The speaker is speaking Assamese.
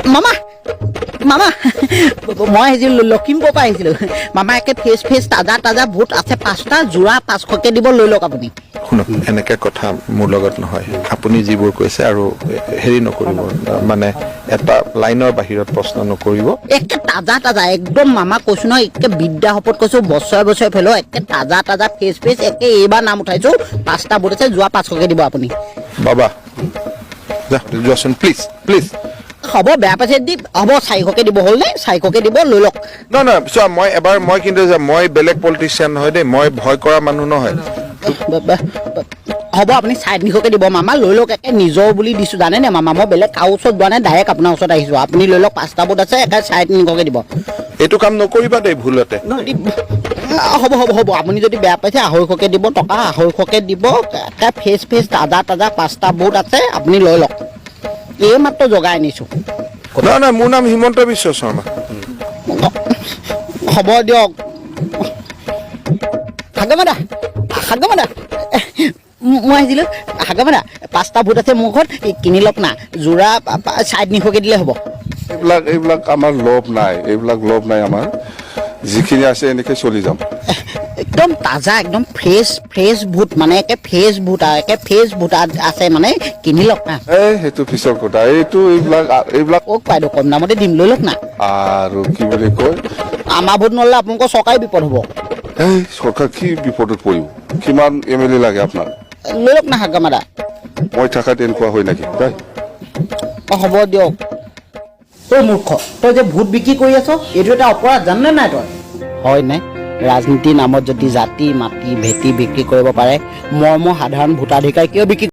মামা, মামা, মই আহিছিলোঁ, লখিমপুৰৰ পৰা আহিছিলোঁ মামা। একে ফ্ৰেছ ফ্ৰেছ, তাজা তাজা বুট আছে পাঁচটা, যোৰা 500কে দিব, লৈ লওক আপুনি। শুনক, এনেকে কথা মোৰ লগত নহয়। আপুনি যিবোৰ কৈছে আৰু হেৰি নকৰিব, মানে এটা লাইনৰ বাহিৰত প্ৰশ্ন নকৰিব। একে তাজা তাজা একদম মামা, কৈছো নহয়, একে বিদ্যা শপত কৈছো, বছৰে বছৰে ফেলো। একে তাজা তাজা, ফ্ৰেছ ফ্ৰেছ, একে এইবাৰ নাম উঠাইছো। পাঁচটা বুট আছে, যোৰা 500কে দিব আপুনি। বাবা, যা, যোৱাচোন, প্লিজ প্লিজ। হ'ব, বেয়া পাইছে দি হ'ব, 400কে দিব, হ'ল নে? 400কে দিব, লৈ লওক। নহয় নহয়, চোৱা, মই এবাৰ মই কিন্তু যে মই বেলেগ পলিটিচিয়ান নহয় দেই, মই ভয় কৰা মানুহ নহয়। হ'ব, আপুনি 350কে দিব মামা, লৈ লওক। একে নিজৰ বুলি দিছোঁ, জানেনে মামা? মই বেলেগ কাৰো ওচৰত যোৱা নাই, ডাইৰেক্ট আপোনাৰ ওচৰত আহিছোঁ। আপুনি লৈ লওক, পাঁচটা বুট আছে, একে 350কে দিব। এইটো কাম নকৰিবা দেই ভুলতে। হ'ব হ'ব হ'ব, আপুনি যদি বেয়া পাইছে 250কে দিব টকা, 250কে দিব। একে ফ্ৰেছ ফ্ৰেছ, তাজা তাজা পাঁচটা বুট আছে, আপুনি লৈ লওক। এই মাত্ৰ জগাই আনিছোঁ। নহয় নহয়, মোৰ নাম হিমন্ত বিশ্ব শৰ্মা। হ'ব দিয়ক। হাগমাদা, হাগমাদা, মই আহিছিলোঁ। হাগমাদা, পাঁচটা বুট আছে মোৰ ঘৰত, এই কিনি লওক না, যোৰা 350কে দিলে হ'ব। এইবিলাক আমাৰ লোভ নাই, এইবিলাক লোভ নাই আমাৰ। যিখিনি আছে এনেকৈ চলি যাম। একদম তাজা, একদম ফ্ৰেছ ফ্ৰেছ বুট, মানে একে ফ্ৰেছ বুট আৰু একে ফ্ৰেছ বুট আছে, মানে কিনি লওক না। এই সেইটো পিছৰ কথা, এইটো এইবিলাক এইবিলাক কওক বাইদেউ, কম দামতে দিম, লৈ লওক না। আৰু কি বুলি কয়? আমাৰ ভোট নল'লে আপোনালোকৰ চৰকাৰী বিপদ হ'ব। এই চৰকাৰ কি বিপদত পৰিব? কিমান এম এল এ লাগে আপোনাক? লৈ লওক না হাগামাদা। মই থাকাত এনেকুৱা হয় নেকি তাই? অ, হ'ব দিয়ক। তই মূৰ্খ, তই যে ভোট বিক্ৰী কৰি আছ, এইটো এটা অপৰাধ, জাননে নাই তই? হয় নে? ৰাজনীতিৰ নামত যদি জাতি মাটি ভেটি বিক্ৰী কৰিব পাৰে, মৰ্ম সাধাৰণ ভোটাধিকাৰ কিয় বিক্ৰী